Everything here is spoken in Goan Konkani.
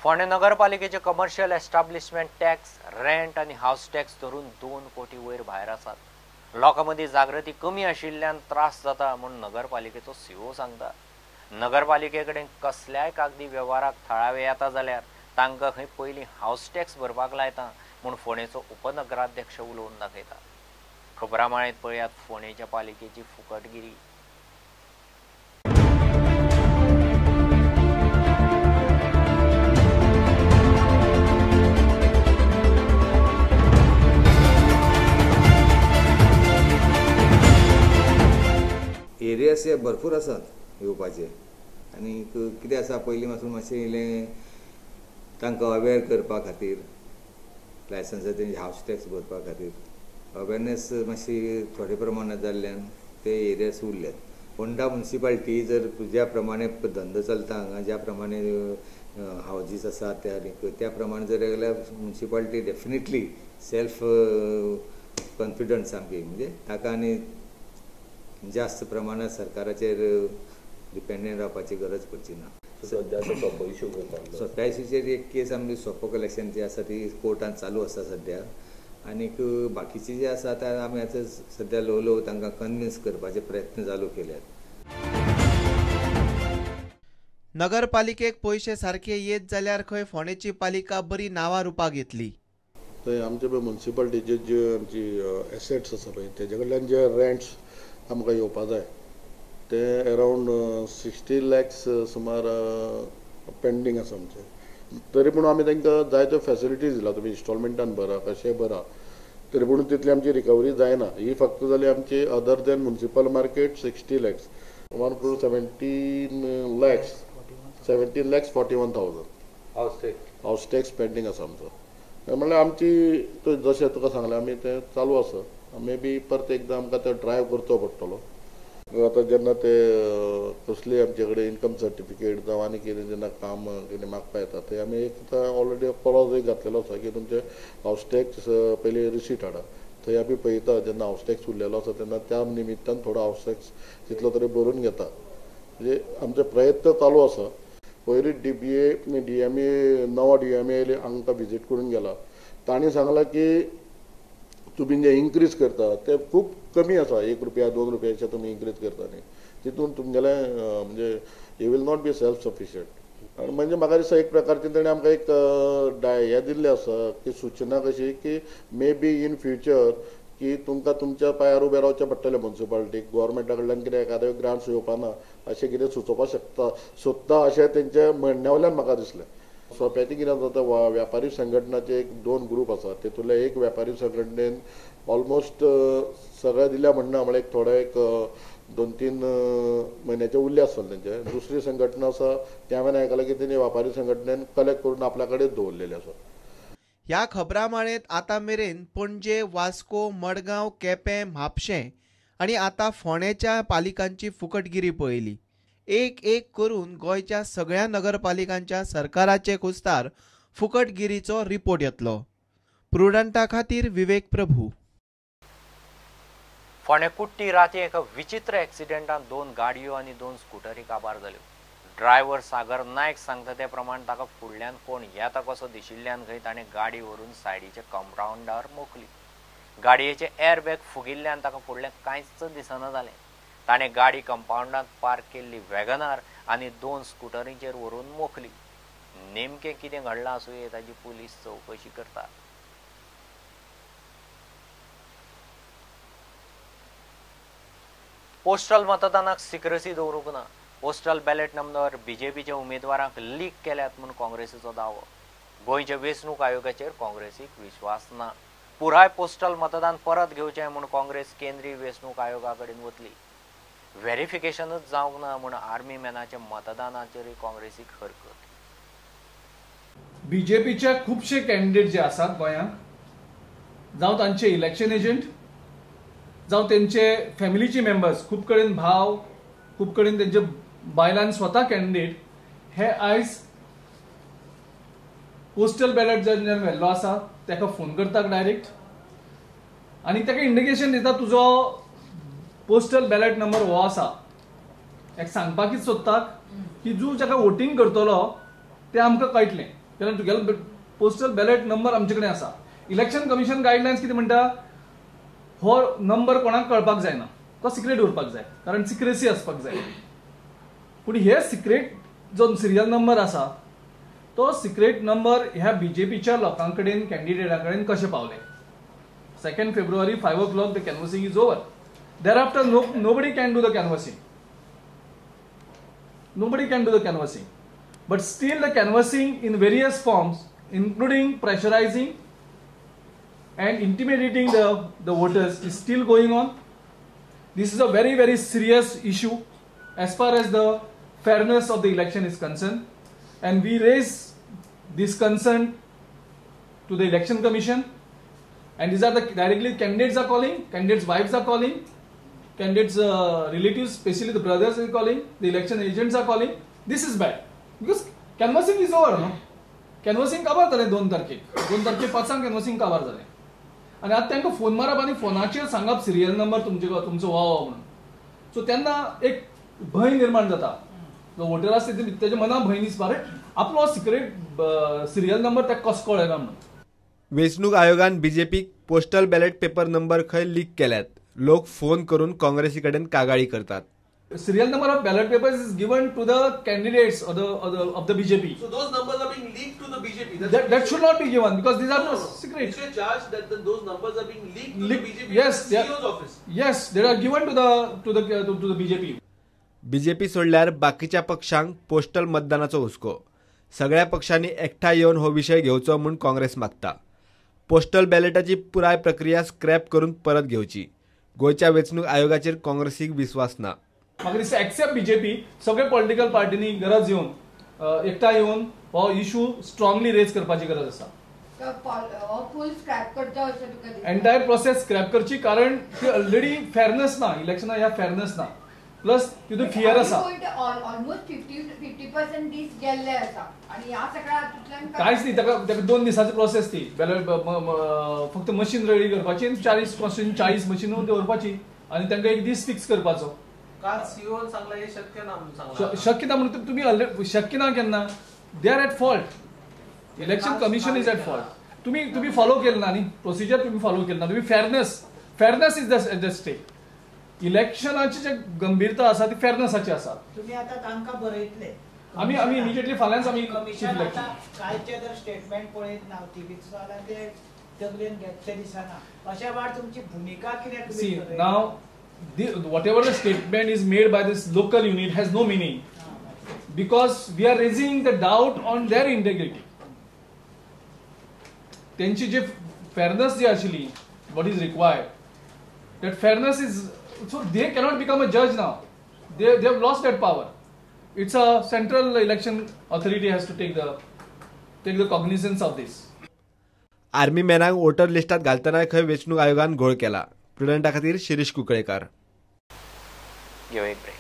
फोंडें नगरपालिकेचे कमर्शियल एस्टाब्लिशमेंट टॅक्स, रेंट आनी हावस टॅक्स धरून 2 कोटी वयर भायर आसात। लोकां मदीं जागृती कमी आशिल्ल्यान त्रास जाता म्हूण नगरपालिकेचो सीओ सांगता। नगरपालिके कडेन कसल्याय कागदी वेव्हाराक थळावे येता जाल्यार तांकां खंय पयलीं हावस टॅक्स भरपाक लायता म्हूण फोंडेचो उपनगराध्यक्ष उलोवन दाखयता। खबरां माळेंत पळयात फोंडेच्या पालिकेची फुकटगिरी। एरियास हे भरपूर आसात येवपाचे आनी कितें आसा पयलीं पासून मातशें इल्लें तांकां अवेर करपा खातीर लायसन्साचे तेंचे हावस टॅक्स भरपा खातीर अवेरनेस मातशी थोडे प्रमाणांत जाल्ल्यान ते एरियास उरल्यात। होंडा मुन्सिपालिटी जर ज्या प्रमाणे धंदो चलता हांगा, ज्या प्रमाणे हावजीस आसात त्या आनी त्या प्रमाणे जर गेल्यार मुन्सिपालिटी डेफिनेटली सेल्फ कॉन्फिडंट सामकी, म्हणजे ताका आनी जास्त प्रमाणात सरकाराचेर डिपेंडंट रावपाची गरज पडची ना। सद्या सोपो इशू सोप्या इशूचेर एक केस आमची सोपो कलेक्शनची आसा ती कोर्टान चालू आसा सद्या, आनीक बाकीची जे आसा ते आमी आतां सद्या ल्हव ल्हव तांकां कन्विन्स करपाचे प्रयत्न चालू केल्यात। नगरपालिकेक पयशे सारके येत जाल्यार खंय फोंडेची पालिका बरी नांवा रुपाक येतली। थंय आमचे पळय मुन्सिपालिटीचे जे आमची एसेट्स आसा पळय तेजे कडल्यान जे रेंट्स आमकां येवपा जाय ते अरावंड 60 लॅक्स सुमार पेंडींग आसा आमचे। तरी पूण आमी तांकां जायत्यो फॅसिलिटीज दिला, तुमी इन्स्टॉलमेंटान भरा कशें भरा, तरी पूण तितली आमची रिकवरी जायना। ही फक्त जाली आमची other than municipal market 60 lakhs 1,17 lakhs 17,41,000 house tax pending आसा आमचो। म्हणल्यार आमची जशें तुका सांगलें आमी तें चालू आसा, मे बी परत एकदां आमकां ते ड्रायव करचो पडटलो। आतां जेन्ना ते कसली आमचे कडेन इनकम सर्टिफिकेट जावं आनी कितें जेन्ना काम कितें मागपा येता थंय आमी एक आतां ऑलरेडी क्लॉज एक घातलेलो आसा की तुमचे हावस टॅक्स पयलीं रिसीट हाडा, थंय आमी पळयता जेन्ना हावस टॅक्स उरलेलो आसा तेन्ना त्या निमित्तान थोडो हावस टॅक्स तितलो तरी भरून घेता। म्हणजे आमचे प्रयत्न चालू आसा। पयलीं DBA DMA नवो DMA हांकां विजीट करून गेला, तांणी सांगलां की तुमी जे इन्क्रीज करता ते खूब कमी आसा, 1 रुपया 2 रुपयाचे तुमी इन्क्रीज करता न्ही, तितून तुमगेलें म्हणजे you will not be self sufficient. आनी म्हणजे म्हाका दिसता एक प्रकारचें ताणें आमकां एक हें दिल्लें आसा की सुचना कशी की मे बी इन फ्युचर की तुमकां तुमच्या पांयार उबें रावचें पडटलें मुन्सिपालिटीक, गोवोरमेंटा कडल्यान कितें एखादें ग्रांट्स येवपा ना अशें कितें सुचोवपाक शकता सोदता अशें तेंच्या म्हणण्या वयल्यान म्हाका दिसलें। सोंप्याचें कितें जाता, व्यापारी संघटनाचे एक 2 ग्रूप आसा, तेतूंतले एक व्यापारी संघटनेन ऑलमोस्ट सगळें दिल्या म्हणना, म्हळ्यार एक थोडे एक 2-3 म्हयन्याचे उरले आसतले तेंचे। दुसरी संघटना आसा ते हांवें आयकलां की तेणी व्यापारी संघटनेन कलेक्ट करून आपल्या कडेन दवरलेले आसा। ह्या खबरामाळेंत आतां मेरेन पणजे, वास्को, मडगांव, केपें, म्हापशें आनी आतां फोंडेच्या पालिकांची फुकटगिरी पळयली। एक एक करून गोंयच्या सगळ्या नगरपालिकांच्या सरकाराचे कुस्तार फुकटगिरीचो रिपोर्ट येतलो। प्रुडंटा खातीर विवेक प्रभू। फोंडें कुट्टी राती एका विचित्र एक्सिडेंटान 2 गाडयो आनी 2 स्कुटरी काबार जाल्यो। ड्रायव्हर सागर नायक सांगता ते प्रमाण ताका फुडल्यान कोण येता कसो दिशिल्ल्यान खंय ताणें गाडी व्हरून सायडीच्या कंपावंडार मोखली। गाडयेचे एअरबॅग फुगिल्ल्यान ताका फुडलें कांयच दिसना जालें। ताणें गाडी कंपावंडांत पार्क केल्ली वॅगनार आनी 2 स्कुटरींचेर व्हरून मोखली। नेमकें कितें घडलां आसुये ताची पुलीस चवकशी करतात। पोस्टल मतदानाक सिक्रसी दवरूंक ना। पोस्टल बॅलेट नंबर बीजेपीच्या उमेदवारांक लीक केल्यात म्हूण काँग्रेसीचो दावो। गोंयच्या वेंचणूक आयोगाचेर काँग्रेसीक विश्वास ना। पुराय पोस्टल मतदान परत घेवचें म्हूण काँग्रेस केंद्रीय वेंचणूक आयोगा कडेन वतली। व्हेरिफिकेशनच जावंक ना म्हूण आर्मी मॅनाच्या मतदानाचेरूय काँग्रेसीक हरकत। बीजेपीचे खुबशे कॅन्डिडेट जे आसात गोंयांत, जावं तांचे इलेक्शन एजंट, जावं तेंचे फॅमिलीचे मेंबर्स, खूब कडेन भाव, खूब कडेन तेंचे बायलान स्वता कॅन्डिडेट हे आयज पोस्टल बॅलट ज्यान व्हेल्लो आसा ताका फोन करता डायरेक्ट आनी ताका इंडिकेशन दिता तुजो पोस्टल बॅलट नंबर हो आसा। एक सांगपाकीच सोदता की जो जाका वोटींग करतलो तें आमकां कळटलें। तेन्ना तुगेलो पोस्टल बॅलेट नंबर आमचे कडेन आसा. इलेक्शन कमिशन गायडलायन्स कितें म्हणटा, हो नंबर कोणाक कळपाक जायना, तो सिक्रेट उरपाक जाय, कारण सिक्रेसी आसपाक जाय. पूण हे सिक्रेट जो सिरियल नंबर आसा तो सिक्रेट नंबर ह्या बीजेपीच्या लोकां कडेन, कॅन्डिडेटा कडेन कशें पावले? 2 February 5 o'clock the canvassing is over. Thereafter nobody can do the canvassing. Nobody can do the canvassing. But still the canvassing in various forms, including pressurizing and intimidating the voters, is still going on. This is a very, very serious issue as far as the fairness of the election is concerned. And we raise this concern to the Election Commission. And these are the directly candidates are calling, candidates' wives are calling, candidates' relatives, especially the brothers are calling, the election agents are calling. This is bad because canvassing is over, no? Canvassing काबार जालें 2 तारखेक, 2 तारखेक 5 कॅनवसिंग काबार जालें आनी आतां तांकां फोन मारप आनी फोनाचेर सांगप सिरियल नंबर तुमचो हो म्हणून. सो तेन्ना एक भंय निर्माण जाता. जो वोटर आसता तेच्या मनां भंय दिसपा, अरे आपलो सिक्रेट सिरियल नंबर ताका कसो कळ्ळो म्हणून. वेंचणूक आयोगान बीजेपीक पोस्टल बॅलेट पेपर नंबर खंय लीक केल्यात, लोक फोन करून काँग्रेसी कडेन कागाळी करतात. Serial number of ballot papers is given to the candidates of the BJP. So those numbers are being leaked to the BJP. That should not be given because these are no secret. It's a charge that those numbers are being leaked to the BJP. Yes, to the CEO's office. Yes, they are given to the BJP. BJP सोडल्यार बाकीच्या पक्षांक पोस्टल मतदानाचो हुस्को. सगळ्या पक्षांनी एकठांय येवन हो विशय घेवचो म्हूण काँग्रेस मागता. पोस्टल बॅलेटाची पुराय प्रक्रिया स्क्रॅप करून परत घेवची. गोंयच्या वेंचणूक आयोगाचेर काँग्रेसीक विस्वास ना. म्हाका दिसता एक्सेप्ट बीजेपी सगळे पॉलिटिकल पार्टींनी गरज येवन एकठांय येवन हो इशू स्ट्रॉंगली रेज करपाची गरज आसा. एंटायर प्रोसेस स्क्रॅप करची, कारण ती ऑलरेडी फेरनेस ना, इलेक्शना ह्या फेरनेस ना, प्लस तितून फियर आसा. ऑलमोस्ट 50% दीस गेल्ले आसा आनी ह्या सगळ्या हातूंतल्यान कांयच न्ही. ताका 2 दिसाची प्रोसेस ती बॅलेट फक्त मशीन रेडी करपाची आनी 40 कॉन्स्टिट्युएन्सी 40 मशीन दवरपाची आनी तांकां एक दीस फिक्स करपाचो. काल सीओन सांगला हे शक्य ना म्हणून सांगला. शक्य ना म्हणून तुम्ही शक्य ना केन्ना? They are at fault. Election commission is at fault. तुम्ही फॉलो केलं ना न्ही प्रोसिजर, तुम्ही फॉलो केलं ना. तुम्ही fairness is the stake. इलेक्शनाची जे गंभीरता आसा ती फेरनेसाची आसा. तुम्ही आता तांकां बरयतले, आमी आमी इमिजिएटली फाल्यांच आमी कमिशन आता कालचे जर स्टेटमेंट पळयत ना टीव्हीचो जाल्यार ते तकलेन घेतले दिसना. अशा वेळार तुमची भुमिका कितें? See now whatever the statement is made by this local unit has no meaning because we are raising the doubt on their integrity. त्यांची जे fairness जी आशिल्ली, what is required, that fairness is, so they cannot become a judge now. They have lost that power. It's a central election authority has to take the cognizance of this. Army मॅनांक voter लिस्टात घालतना खंय वेंचणूक आयोगान घोळ केला. प्रुडंटा खातीर शिरीष कुंकळेकार. घेवया एक ब्रेक.